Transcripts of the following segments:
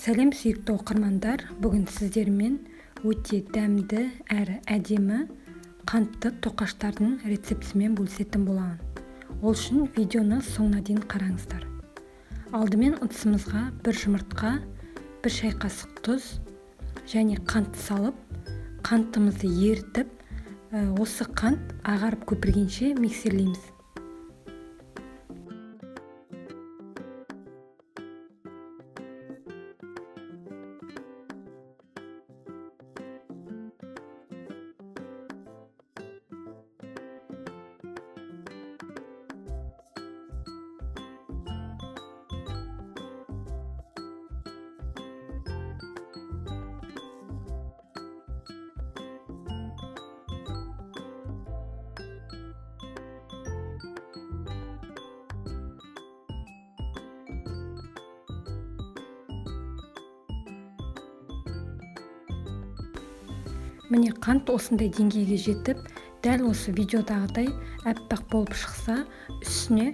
Сәлем сүйікті оқырмандар, бүгін сіздермен өте дәмді әрі әдемі қантты тоқаштардың рецептісімен бөлісетін боламын. Ол үшін видеоны соңына дейін қараңыздар. Алдымен ыдысымызға бір жұмыртқа, бір шай қасық тұз және қант салып, қантымызды ерітіп, осы қант ағарып көпіргенше миксерлейміз. Міне, қант осындай деңгейге жетіп, дәл осы видеодағыдай әппақ болып шықса, үстіне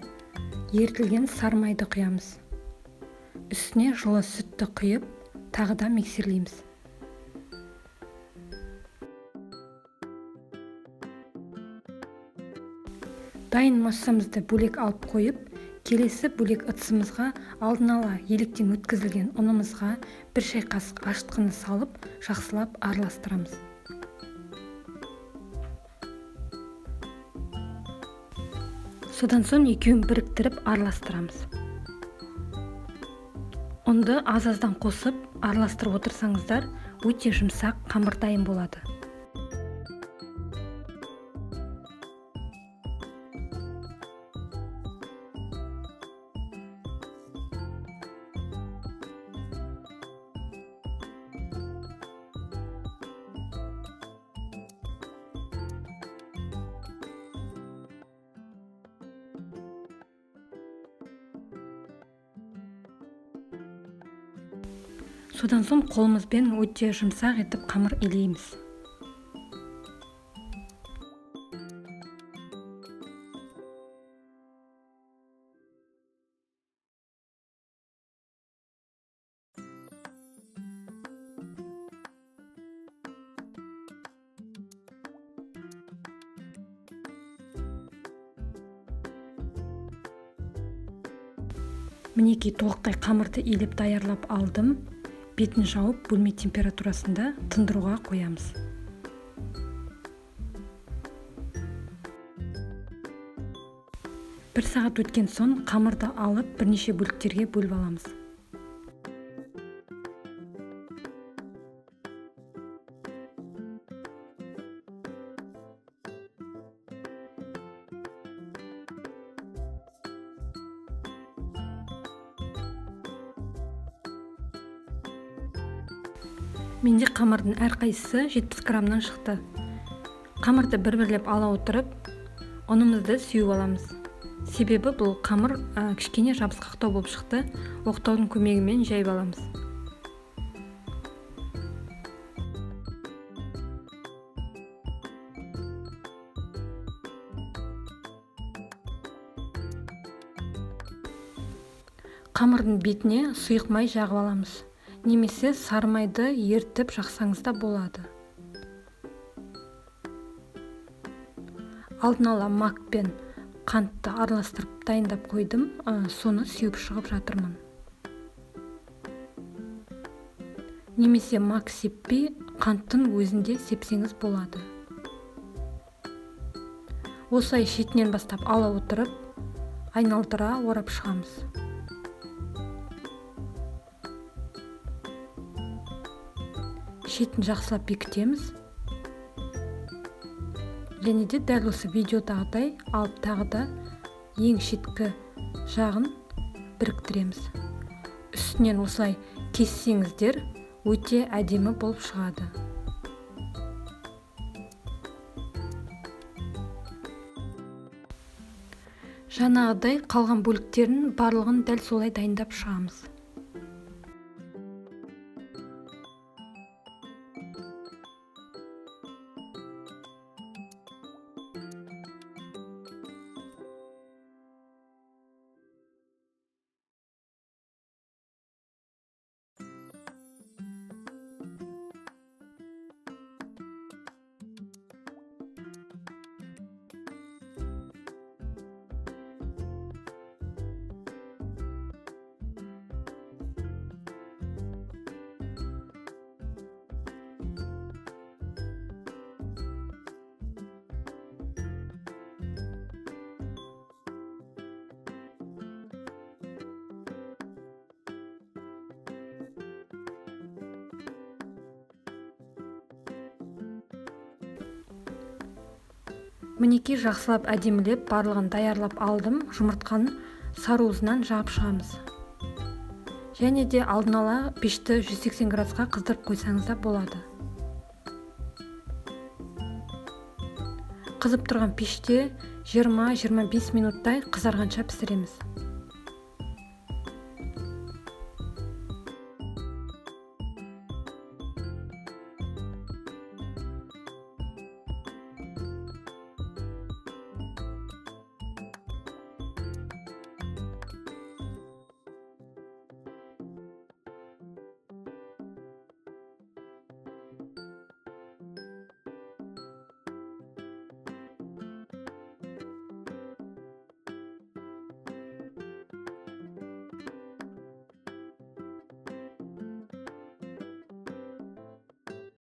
ерітілген сары майды құямыз. Үстіне жылы сүтті құйып, тағы да миксерлейміз. Дайын массамызды бөлек алып қойып, келесі бөлек ыдысымызға алдын ала електен өткізілген ұнымызға бір шай қасық ашытқыны салып, жақсылап араластырамыз. Содан соң екеуін біріктіріп араластырамыз. Ұнды аз-аздан қосып араластырып отырсаңыздар, өте жұмсақ қамыр дайын болады. Содан соң қолымызбен өте жұмсақ етіп қамыр илейміз. Мінекей, толықтай қамырды илеп даярлап алдым. Бетін жауып, бөлме температурасында тындыруға қоямыз. Бір сағат өткен соң қамырды алып, бірнеше бөліктерге бөліп аламыз. Менде қамырдың әрқайсысы 70 граммнан шықты. Қамырды бір-бірлеп ала отырып, ұнымызды сеуіп аламыз. Себебі бұл қамыр кішкене жабысқақтау болып шықты. Оқтаудың көмегімен жайып аламыз. Қамырдың бетіне сұйық май жағып аламыз. Немесе сары майды ерітіп жақсаңыз да болады. Алдын ала мак пен қантты араластырып дайындап қойдым, соны сеуіп шығып жатырмын. Немесе мак сеппей, қанттың өзінде сепсеңіз болады. Осылай шетінен бастап ала отырып, айналдыра орап шығамыз. Шетін жақсылап бекітеміз. Және де дәл осы видеодағыдай алып тағы да ең шеткі жағын біріктіреміз. Үстінен осылай кессеңіздер, өте әдемі болып шығады. Жаңағыдай қалған бөліктерін барлығын дәл солай дайындап шығамыз. Мінекей, жақсылап, әдемілеп барлығын даярлап алдым. Жұмыртқаның сарыуызынан жағып шығамыз. Және де алдын ала пешті 180 градусқа қыздырып қойсаңыз да болады. Қызып тұрған пеште 20-25 минуттай қызарғанша пісіреміз.